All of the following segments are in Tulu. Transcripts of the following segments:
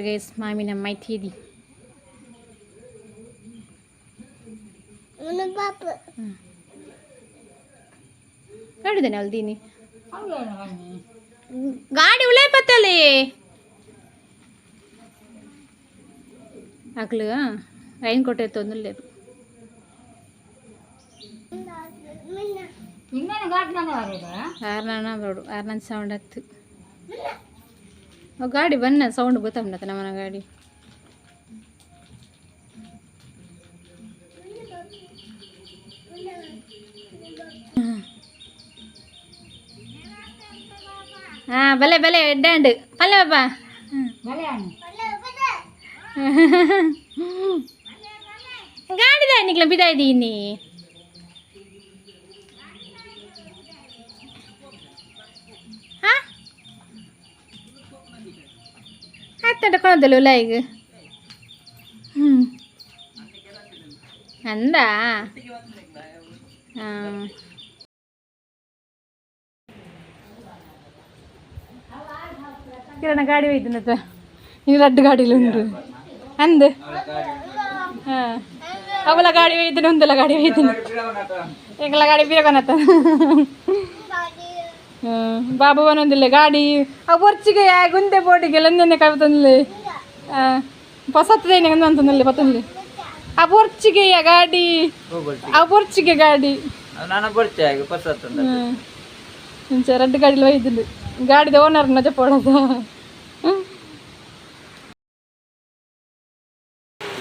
ಗೈಸ್ ಮಾಮಿನ ಮೈಥಿದಿ ಗಾಡಿದೇನೆ ಅಲ್ದೀನಿ ಗಾಡಿ ಉಳೇ ಪತ್ತಲಿ ಅಕ್ಲು ರೈನ್ ಕೋಟ್ ಎತ್ತೊಂದಿಲ್ಲ ಆರ್ನಾನ ಬೋಡು ಆರ್ನನ್ ಸೌಂಡ್ ಹತ್ತು ಗಾಡಿ ಬನ್ನ ಸೌಂಡ್ ಗೊತ್ತಾಗ್ನತ್ತ ನಮ್ಮನ ಗಾಡಿ. ಹಾಂ ಬಲೆ ಬಲೆ ಎಡ್ಡಾಂಡ್ ಪಲ್ಲೆ ಬಾಬಾ. ಗಾಡಿದ ನಿಕ್ಲ ಬಿದಾಯ್ದೀನಿ. ಹಾಂ ಆಯ್ತಂಟ ಕೊಣದಲ್ಲ ಉಲಾಯಿಗ್. ಹ್ಞೂ ಅಂದ ಹಾಂ ಕಿರಣ ಗಾಡಿ ಒಯ್ದನತ್ತ ಇನ್ನು ರಡ್ಡು ಗಾಡಿಲು ಉಂಟು ಅಂದು. ಹಾಂ ಅವಲ ಗಾಡಿ ಒಯ್ದನು ಒಂದಲ್ಲ ಗಾಡಿ ಒಯ್ದನು ಎಂಕಲ ಗಾಡಿ ಬೀರಕೊನತ್ತ. ಬಾಬು ಒಂದಿಲ್ಲ ಗಾಡಿ ಆ ಬೊರ್ಚಿಗೆ ಗುಂದೆ ಬೋಟಿಗೆ ಲಂದನೆ ಕಳ್ತಂದ್ಲೆ ಪಸತ್ತದೇನೆ ಅಂತಂದಲ್ಲಿ ಪತ್ತಂದ್ಲೆ ಆ ಬೊರ್ಚಿಗೆ ಗಾಡಿ ಆ ಬೊರ್ಚಿಗೆ ಗಾಡಿ ಇಂಚ ರಡ್ಡು ಗಾಡಿಲಿ ಒಯ್ದಿಲ್ಲ ಗಾಡಿದ ಓನರ್ ನಜ ಪೋಡದ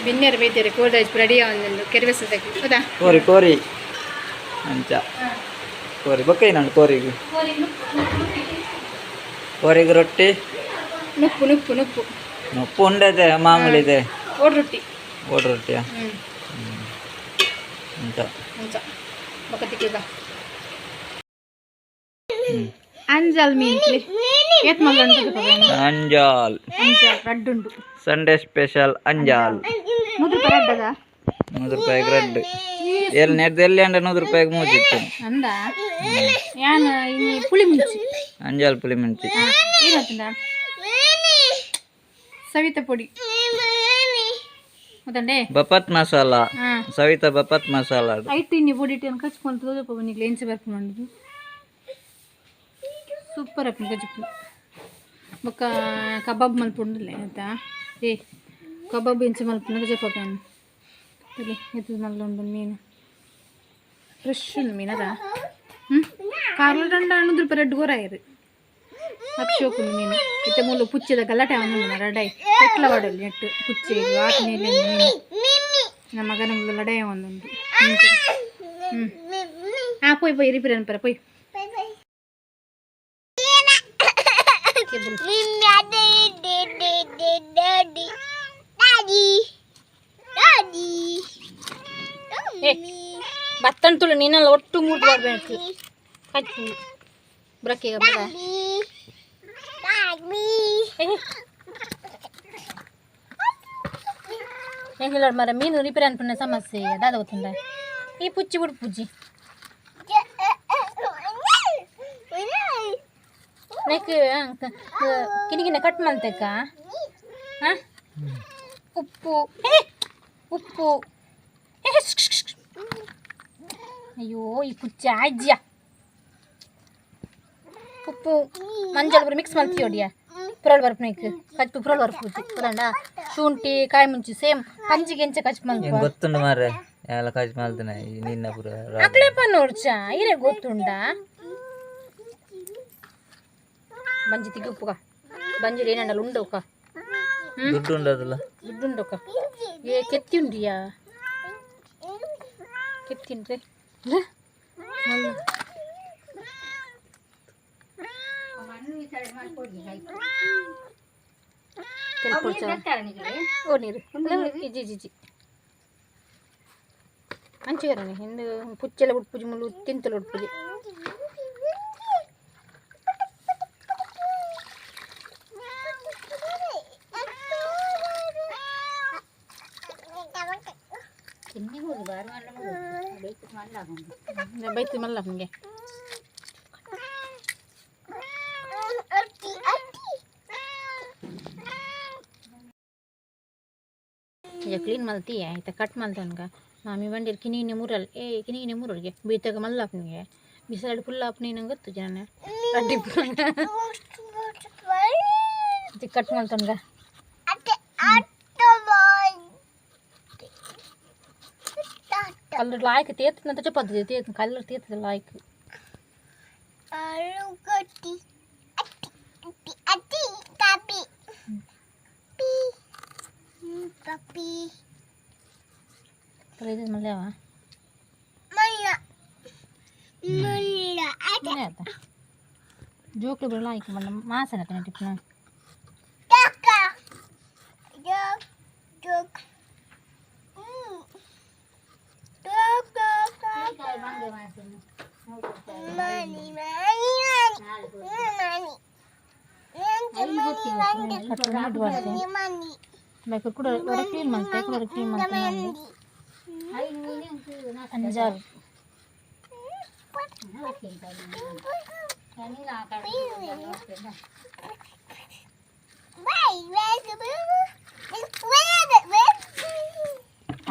ಬಿನ್ನೆರ್ ಬೈತೇರೆ ಕೋಲ್ಡ್ ರೆಡಿ ಆವೊಂದುಂಡು ಕೆರ್ವೆಸದಕ್ಕೆ ಹೌದಾ. ಕೋರಿ ಕೋರಿ ಅಂಚ ಕೋರಿ ಬೊಕ್ಕ ನಾನು ಕೋರಿಗೆ ಕೋರಿಗೆ ರೊಟ್ಟಿ ನುಪ್ಪು ನುಪ್ಪು ನುಪ್ಪು ನುಪ್ಪು ಉಂಡದೆ ಮಾಮೂಲಿ ಇದೆ. ಓಡ್ ರೊಟ್ಟಿ ಓಡ್ ರೊಟ್ಟಿಯಾ ಅಂಚ ಅಂಚ ಬೊಕ್ಕ ತಿಕ್ಕಿಗ ಅಂಜಲ್ ಮೀನ್ ಏತ್ ಮಲ್ಲ ಅಂಜಾಲ್ ಅಂಜಾಲ್ ರಡ್ಡುಂಡು ಸಂಡೇ ಸ್ಪೆಷಲ್ ಅಂಜಾಲ್. 100 ರೂಪಾಯಿ ರಡ್ಡದ 100 ರೂಪಾಯಿಗೆ ರಡ್ಡು ಎಲ್ಲಿ ನೆಡ್ದು ಎಲ್ಲಿ ಅಂಡ 100 ರೂಪಾಯಿಗೆ ಮೂಜಿತ್ತು ಅಂದ ಯಾನ್ ಇನಿ ಪುಳಿ ಮುಂಚಿ ಅಂಜಾಲ್ ಪುಳಿ ಮುಂಚಿ ಏನಂತಂದ ಸವಿತ ಪೊಡಿ ಮೊದಂಡೆ ಬಪತ್ ಮಸಾಲ ಸವಿತ ಬಪತ್ ಮಸಾಲ ಐಟ್ ಇನ್ನಿ ಪೊಡಿ ಇಟ್ಟು ಕಚ್ಕೊಂಡು ತೋದಪ್ಪ ಬನ್ನಿ ಎಂಚ ಬರ್ಪು ಮಾಡುದು ಸೂಪರ್ ಅಪ್ಪ ಕಜ್ಜುಪ್ಪು ಬೊಕ್ಕ ಕಬಾಬ್ ಮಲ್ಪುಂಡುಲ್ಲ ಆಯ್ತಾ. ಏ ಕಬಾಬ್ ಎಂಚ ಮಲ್ಪುನ ಕಜಪ್ಪ ತಲೆ ಎತ್ತದ ಮಲ್ಲ ಉಂಡು ಮೀನು ಫ್ರೆಶ್ ಉಂಡು ಮೀನದ. ಹ್ಞೂ ಕಾರ್ಲ ರಂಡ 100 ರೂಪಾಯಿ ರೆಡ್ ಗೋರಾಯರು ಅಕ್ಷೋಕುಂಡು ಮೀನು ಇತ್ತೆ ಮೂಲು ಪುಚ್ಚಿದ ಗಲಾಟೆ ಅವನು ರಡೈ ಎಟ್ಲ ವಾಡಲ್ಲಿ ನೆಟ್ಟು ಪುಚ್ಚೆ ಆಟ ನೀರು ಮೀನು ನಮ್ಮ ಮಗನ ಲಡಾಯ ಒಂದೊಂದು. ಹ್ಞೂ ಹಾಂ ಪೋಯ್ ಪೋಯ್ ರಿಪೇರಿ ಅನ್ಪರ ಪೋಯ್. ಬತ್ತನ್ ತುಳು ನೀನೆಲ್ಲ ಒಟ್ಟು ಮೂರ್ತು ಬರ್ಬೇಕು ಕಚ್ಚು ಬ್ರಕ್ಕೆ ಬರ ಎಂಗಿಲ್ಲ ಮರ ಮೀನು ರಿಪೇರಿ ಅನ್ಪುನ ಸಮಸ್ಯೆ ದಾದ ಗೊತ್ತುಂಡ ಈ ಪುಚ್ಚಿ ಬಿಡು ಪುಜ್ಜಿ ನೆಕ್ ಕಿನಿಗಿನ ಕಟ್ ಮಲ್ತೆಕ್ಕ. ಹಾಂ ಉಪ್ಪು ಉಪ್ಪು ಅಯ್ಯೋ ಈ ಪುಚ್ಚ ಅಜ್ಜಿಯ ಉಪ್ಪು ಮಂಜಲ್ ಪೂರ ಮಿಕ್ಸ್ ಮಲ್ತಿಯೋಡಿಯ ಪುರಲ್ ಬರ್ಪು ಕಚ್ಚು ಪುರಲ್ ಬರ್ಪು ಗೊತ್ತಂಡ ಶುಂಠಿ ಕಾಯಿ ಮುಂಚಿ ಸೇಮ್ ಪಂಜಿಗೆ ಎಂಚ ಕಚ್ಚು ಮಲ್ಪ ಗೊತ್ತುಂಡು ಮಾರ್ರೆ ಎಲ್ಲ ಕಚ್ಚು ಮಲ್ತನೆ ನಿನ್ನ ಪೂರ ಅಕ್ಲೆಪ್ಪ ನೋಡ್ಚ ಇರೇ ಗೊತ್ತುಂಡ ಬಂಜಿ ತಿಗ್ಗಿ ಉಪ್ಪುಗ ಬಂಜಿ ಏನಂಡಲ್ಲ ಉಂಡೋಕ ದುಡ್ಡು ಉಂಡದಲ್ಲ ದುಡ್ಡು ಉಂಡೋಕ ಏ ಕೆತ್ತಿ ಉಂಡಿಯಾ ಕೆತ್ತಿನ್ರಿ ಓ ನೀರು ಇಜ್ಜಿ ಇಜ್ಜಿ ಅಂಚಿಗರನೆ ಹಿಂದೆ ಪುಚ್ಚೆಲ್ಲ ಉಡ್ಪುಜಿ ಮುಳ್ಳು ತಿಂತಲ ಉಡ್ಪುಜಿ ಬೈತು ಮಲ್ಲ ನಮಗೆ. ಕ್ಲೀನ್ ಮಲ್ತಿ ಆಯ್ತಾ ಕಟ್ ಮಲ್ತನ್ಗ ಮಾಮಿ ಬಂದಿರ್ ಕಿನಿ ಮುರಲ್ ಏ ಕಿನಿ ಮುರಲ್ಗೆ ಬೀತಾಗ ಮಲ್ಲಾಪ್ನಿಗೆ ಬಿಸಿಲಾಡು ಫುಲ್ ಆಪ್ನಿ ನಂಗೆ ಗೊತ್ತು ಜನ ಕಟ್ ಮಲ್ತನ್ಗ. ಕಲ್ಲರ್ ಲಾಯ್ಕ್ ತೇತ್ನಂತ ಚಪಾತಿ ತೇತ್ ಕಲ್ಲರ್ ತೇತದ ಲಾಯ್ಕ್. ಇದು ಮಲ್ಯಾವ ಆತ ಜೋಕ್ಲು ಬರಲ್ಲ ಆಯ್ಕೆ ಬಣ್ಣ ಮಾಸನ ಟಿಪ್ಪನ. ಕೂಡ ಕ್ಲೀನ್ ಮಾಡ್ತೆ ಕೂಡ ಕ್ಲೀನ್ ಮಾಡ್ತೆ ಅಂಜಾರು.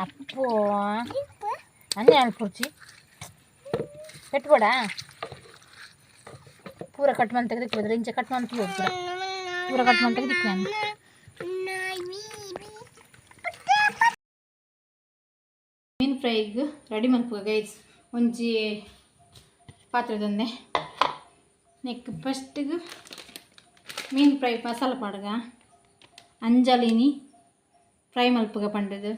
ಅಪ್ಪೋ ಅಂಜೆ ಅನ್ಪುರ್ಚಿ పెట్టుకోడా ಪೂರ ಕಟ್ ಮಾಡಿ ತೆಗೆದಿಕ್ಕಿದ್ರೆ ಇಂಚೆ ಕಟ್ ಮಾಡಿ ಪೂರ ಪೂರ ಕಟ್ ಮಾಡಿ ತೆಗೆದಿಕ್ಕಿ ನಾನು. ಮೀನು ಫ್ರೈಗೆ ರೆಡಿ ಮನ್ಪುಗ ಗೈಸ್. ಒಂಜಿ ಪಾತ್ರೆದಂದೆ ನೆಕ್ ಫಸ್ಟಿಗೆ ಮೀನು ಫ್ರೈ ಮಸಾಲ ಪಾಡ್ಗ ಅಂಜಲಿನಿ ಫ್ರೈ ಮಲ್ಪುಗ ಪಂಡದು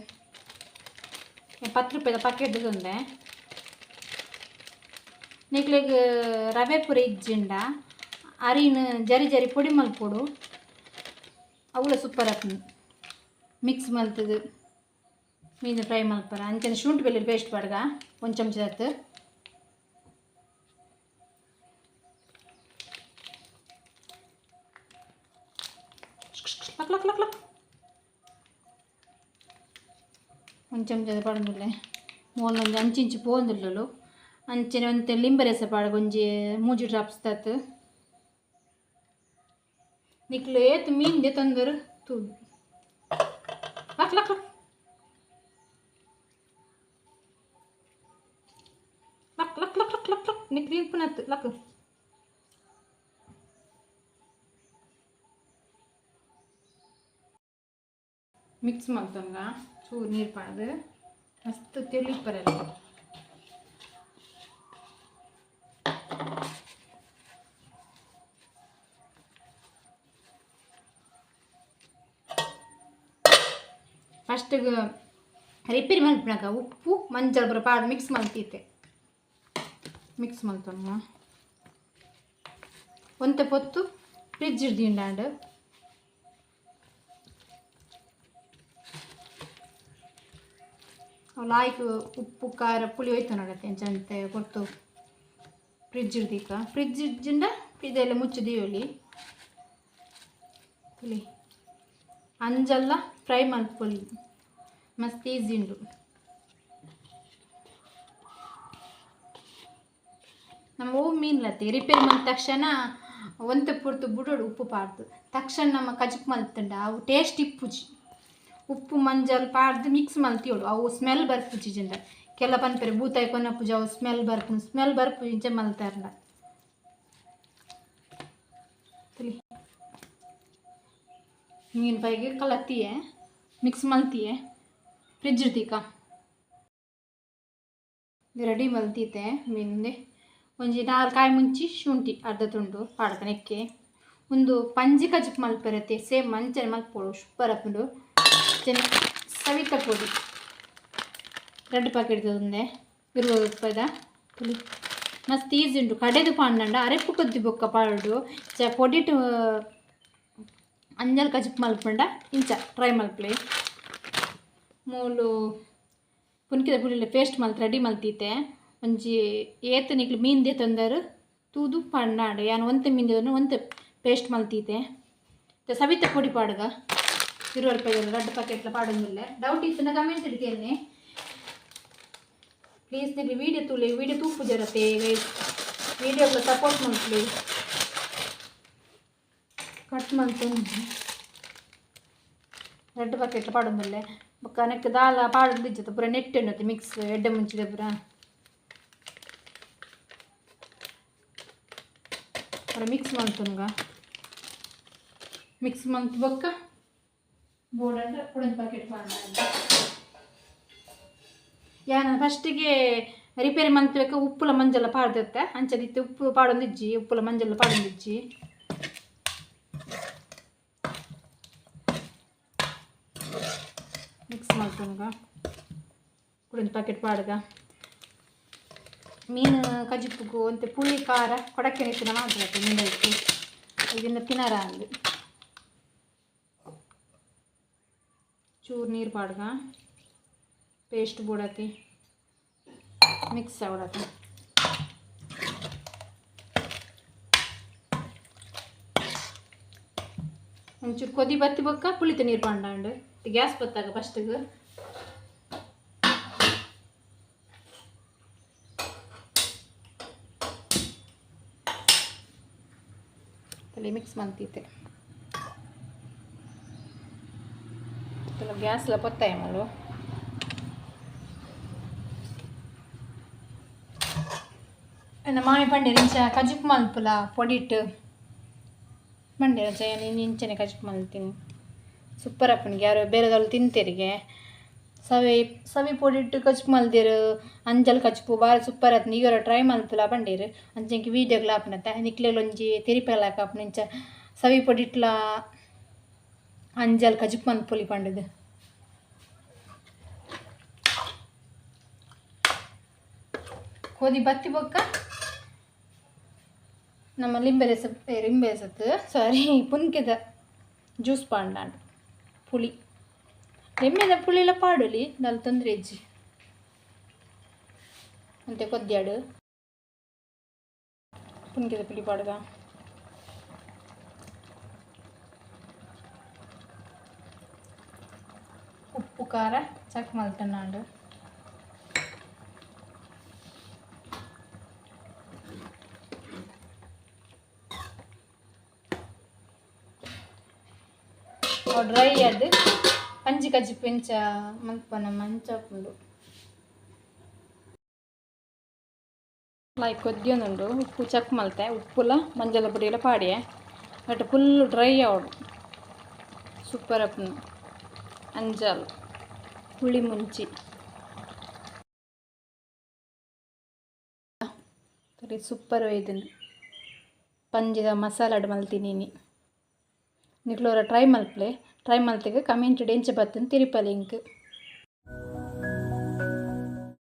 10 ರೂಪಾಯಿದ ಪ್ಯಾಕೆಟ್ ತಂದೆ. ನಿಕ್ಲೆಗ್ ರವೆ ಪೂರ ಇಜ್ಜಿಂಡ ಅರಿನ ಜರಿ ಜರಿ ಪೊಡಿ ಮಲ್ಪೊಡು, ಅವುಲ ಸೂಪರ್ ಆಪುಂಡು. ಮಿಕ್ಸ್ ಮಲ್ತದು ಮೀನು ಫ್ರೈ ಮಲ್ಪರ. ಅಂಚನೆ ಶುಂಠಿ ಬೆಳ್ಳುಳ್ಳಿ ಪೇಸ್ಟ್ ಪಾಡ್ಗ ಒಂದು ಚಮಚದತ್ತು. ಲಕ್ ಲಕ್ ಲಕ್ ಲಕ್ ಒಂದು ಚಮಚದ ಪಾಡೊಂದುಲ್ಲೆ ಮೂಲೊಂಜಿ ಅಂಚಿಂಚಿ ಪೋವೊಂದುಲ್ಲಲು. ಅಂಚನೆ ಒಂತೆ ಲಿಂಬೆ ರಸ ಪಾಡ್ಗ ಒಂಜಿ ಮೂಜಿ ಡ್ರಾಪ್ಸ್ ತತ್. ನಿಕ್ಲು ಏತ್ ಮೀನ್ ದೆತೊಂದರ್ ತೂದು ಲಕ್ ಲಕ್ ಲಕ್ ಲಕ್ ಲಕ್ ಲಕ್ ಲಕ್ ಲಕ್ ಲಕ್ ನಿಕ್ ತಿನ್ಪುನತ್ ಲಕ್. ಮಿಕ್ಸ್ ಮಲ್ತೊಂಗ ಚೂರು ನೀರು ಪಾಡ್ದು ಮಸ್ತ್ ತೆಳಿಪರಲ್ಲ. ಫಸ್ಟಿಗೆ ರಿಪೇರಿ ಮಲ್ಪುನಗ ಉಪ್ಪು ಮಂಜಲ್ ಪೂರ ಪಾಡ್ದು ಮಿಕ್ಸ್ ಮಲ್ತಿತ್ತೆ. ಮಿಕ್ಸ್ ಮಲ್ತೊಂಗ ಒಂತೆ ಪೊತ್ತು ಫ್ರಿಜ್ ದೀಂಡಾಂಡ್. ಲಾಯ್ಕ್ ಉಪ್ಪು ಖಾರ ಪುಳಿ ಹೋಯ್ತು ನೋಡತ್ತೆ ಎಂಚಂತೆ ಕೊಡ್ತು ಫ್ರಿಜ್ ದೀಕ. ಫ್ರಿಜ್ ಇಜ್ಜಿಂಡ ಇದೆಲ್ಲ ಮುಚ್ಚು ದೀವೊಲಿ. ಪುಲಿ ಅಂಜಲ್ಲ ಫ್ರೈ ಮಲ್ಪೊಲಿ, ಮಸ್ತ್ ಈಸಿ ಉಂಡು. ನಮ್ಮ ಓ ಮೀನ್ಲತ್ತಿ ರಿಪೇರಿ ಮಂತ ತಕ್ಷಣ ಒಂತೆ ಪೊರ್ತು ಬುಡೋಡು ಉಪ್ಪು ಪಾಡ್ದು ತಕ್ಷಣ ನಮ್ಮ ಕಜಿಪು ಮಲ್ತುಂಡ ಅವು ಟೇಸ್ಟ್ ಇಪ್ಪುಜಿ. ಉಪ್ಪು ಮಂಜಲ್ ಪಾಡ್ದು ಮಿಕ್ಸ್ ಮಲ್ತಿಯೋಡು ಅವು ಸ್ಮೆಲ್ ಬರ್ಪುಜಿ. ಜಿಂಡ ಕೆಲ ಪನ್ಪೆರ್ ಬೂತಾಯಿ ಕೊನಪುಜಿ ಅವು ಸ್ಮೆಲ್ ಬರ್ಪುಂಡು, ಸ್ಮೆಲ್ ಬರ್ಪುಜಿ ಇಂಚ ಮಲ್ತಾರ್ಂಡ. ಮೀನು ಪೈಗೆ ಕಲತ್ತಿಯೆ ಮಿಕ್ಸ್ ಮಲ್ತಿಯೆ ಫ್ರಿಜ್ ದೀಕ ರೆಡಿ ಮಲ್ತಿತ್ತೆ. ಮೀನುಂದೆ ಒಂಜಿ ನಾಲ್ ಕಾಯಿ ಮುಂಚಿ ಶುಂಠಿ ಅರ್ಧ ತುಂಡು ಪಾಡ್ಕ ನೆಕ್ಕೆ. ಒಂದು ಪಂಜಿ ಕಜಿಪು ಮಲ್ಪೆರತೆ ಸೇಮ್ ಮಂಚನೆ ಮಲ್ಪೊಡು, ಸೂಪರ್ ಆಪುಂಡು. ಚೆನ್ನ ಸವಿತ ಪೊಡಿ ರಡ್ಡ್ ಪ್ಯಾಕೆಟ್ ಒಂದೆ 20 ರೂಪಾಯಿದ ಪುಲಿ. ಮಸ್ತ್ ಈಸಿ ಉಂಟು. ಕಡೆದು ಪಾಂಡಂಡ ಅರೆಪು ಕೊದ್ದಿ ಬೊಕ್ಕ ಪಾಡು ಚ ಪೊಡಿಟ್ ಅಂಜಲ್ ಕಜಿಪು ಮಲ್ಪಂಡ ಇಂಚ ಟ್ರೈ ಮಲ್ಪಲೆ. ಮೂಲು ಪುನ್ಕಿದ ಪುಳಿಲ ಪೇಸ್ಟ್ ಮಲ್ತ್ ರೆಡಿ ಮಲ್ತಿತ್ತೆ. ಒಂಜಿ ಏತ್ ನಿಕ್ಲು ಮೀನ್ ದೆತೊಂದರ್ ತೂದು ಪಂಡಾಂಡ್ ಯಾನ್ ಒಂತೆ ಮೀನ್ ದೆತೊಂದು ಒಂತೆ ಪೇಸ್ಟ್ ಮಲ್ತಿತ್ತೆ. ಸವಿತ ಪೊಡಿ ಪಾಡ್ಗ 20 ರೂಪಾಯಿ ರಡ್ಡ್ ಪ್ಯಾಕೆಟ್ಲ ಪಾಡೊಂದುಲ್ಲೆ. ಡೌಟ್ ಇತ್ತುಂಡ ಕಮೆಂಟ್ ಕೇನ್ನೆ ಪ್ಲೀಸ್. ನಿಕ್ಲು ವೀಡಿಯೋ ತೂಲೆ, ವೀಡಿಯೋ ತೂಪುಜರತೆ ಗೈಸ್, ವೀಡಿಯೋಗ್ಲ ಸಪೋರ್ಟ್ ಮಲ್ಪುಲೆ. ಕಟ್ ಮಲ್ತೊಂದು ರೆಡಿ. ರಡ್ಡ್ ಬಕೆಟ್ ಪಾಡೊಂದುಲ್ಲೆ ಬೊಕ್ಕ ನೆಕ್ ದಾಲ ಪಾಡೊಂದಿಜ್ಜಿ ಪೂರ ನೆಟ್ ಉಂಡತೆ ಮಿಕ್ಸ್ ಎಡ್ಡೆ ಮುಂಚಿದ ಪೂರ ಪೂರ ಮಿಕ್ಸ್ ಮಲ್ತುನ್ಗ ಮಿಕ್ಸ್ ಮಲ್ತ್ ಬೊಕ್ಕ ಬೋಡಂಡ ಕುಡೊಂಜಿ ಪ್ಯಾಕೆಟ್ ಪಾಡ್ಂಡ ಯಾನ್ ಫಸ್ಟಿಗೆ ರಿಪೇರಿ ಮಲ್ತ್ಬೇಕ ಉಪ್ಪುಲ ಮಂಜಲ ಪಾಡ್ದಿತ್ತೆ ಅಂಚದಿತ್ತೆ ಉಪ್ಪು ಪಾಡೊಂದಿಜ್ಜಿ ಉಪ್ಪುಲ ಮಂಜಲ ಪಾಡೊಂದಿಜ್ಜಿ ಮಿಕ್ಸ್ ಮಲ್ತುನ್ಗ ಕುಡೊಂಜಿ ಪ್ಯಾಕೆಟ್ ಪಾಡ್ಗ ಮೀನು ಕಜಿಪುಗು ಒಂತೆ ಪುಳಿ ಖಾರ ಕೊಡಕ್ಕೆ ನಿತ್ತಿನ ಮಾತ್ರ ಮೀನು ಇದನ್ನ ತಿನ್ನರ ಅಂದು ಚೂರು ನೀರು ಪಾಡ್ಗ ಪೇಸ್ಟ್ ಬೋಡತಿ ಮಿಕ್ಸ್ ಆವಡತಿ ಒಂಚೂರು ಕೊದಿ ಬತ್ತಿ ಬೊಕ್ಕ ಪುಳಿತ ನೀರು ಪಾಂಡಾಂಡು ಗ್ಯಾಸ್ ಬತ್ತಾಗ ಫಸ್ಟಿಗೆ ತಲೆ ಮಿಕ್ಸ್ ಮಂತಿತ್ತೆ ಗ್ಯಾಸ್ಲ ಪೊತ್ತಾಯ ಮಲ್ಲು ಎನ್ನ ಮಾಮಿ ಪಂಡೇರ್ ಇಂಚ ಕಜಿಪು ಮಲ್ಪುಲ ಪೊಡಿಟ್ಟು ಪಂಡೇರ್ ಅಂಚ ಯಾನ್ ಇಂಚನೆ ಕಜಿಪು ಮಲ್ತೀನಿ ಸೂಪರ್ ಆಪುಂಡು ಯಾರು ಬೇರೆದವ್ರು ತಿಂತೆರಿಗೆ ಸವಿ ಸವಿ ಪೊಡಿಟ್ಟು ಕಜಿಪು ಮಲ್ದೆರ್ ಅಂಜಲ್ ಕಜಿಪು ಬಾರಿ ಸೂಪರ್ ಆತ್ಂಡ್ ಈಗೊರ ಟ್ರೈ ಮಲ್ಪುಲ ಪಂಡೇರ್ ಅಂಚ ಎಂಕ್ ವೀಡಿಯೋಗ್ಲ ಆಪುನತ ನಿಕ್ಲೆಗ್ ಒಂಜಿ ತೆರಿಪಾಲಕ ಆಪುಂಡು ಇಂಚ ಸವಿ ಪೊಡಿಟ್ಲ ಅಂಜಲ್ ಕಜಿಪು ಮನ್ಪೊಲಿ ಪಂಡುದು. ಕೊದಿ ಬತ್ತಿ ಬೊಕ್ಕ ನಮ್ಮ ಲಿಂಬೆ ರಸ ಲಿಂಬೆ ರಸತ್ತು ಸಾರಿ ಪುನ್ಕೆದ ಜ್ಯೂಸ್ ಪಾಂಡಾಂಡ್ ಪುಳಿ ಲಿಂಬೆದ ಪುಳಿಲ ಪಾಡೊಲಿ ದಾಲ ತೊಂದರೆ ಇಜ್ಜಿ ಅಂತೆ ಕೊದ್ಯಾಡು ಪುನ್ಕೆದ ಪುಳಿ ಪಾಡುಗ ಉಪ್ಪು ಖಾರ ಚಕ್ ಮಲ್ತನಾಂಡು ಡ್ರೈ ಅದು ಪಂಜಿ ಕಜಿಪು ಇಂಚ ಮಲ್ಪನ ಮಂಚ ಉಂಡು ಲೈಕ್ ಕೊದ್ದಿಯೊಂದುಂಡು ಉಪ್ಪು ಚಕ್ ಮಲ್ತೆ ಉಪ್ಪುಲ ಮಂಜಲ ಪೊಡಿಲ ಪಾಡಿಯೆ ಬಟ್ ಫುಲ್ ಡ್ರೈ ಆವಡು ಸೂಪರ್ ಆಪುಂಡು ಅಂಜಲ್ ಹುಳಿ ಮುಂಚಿ ಸೂಪರ್ ಒಯ್ದುಂಡು ಪಂಜಿದ ಮಸಾಲಾಡ್ ಮಲ್ತಿನಿ ನಿಕ್ಲೋರ ಟ್ರೈ ಮಲ್ಪಲೆ ಟ್ರೈ ಮಲ್ತಿಗೆ ಕಮೆಂಟ್ ಎಂಚ ಬತ್ತುಂದು ತೆರಿಪಲೆ ಎಂಕ್.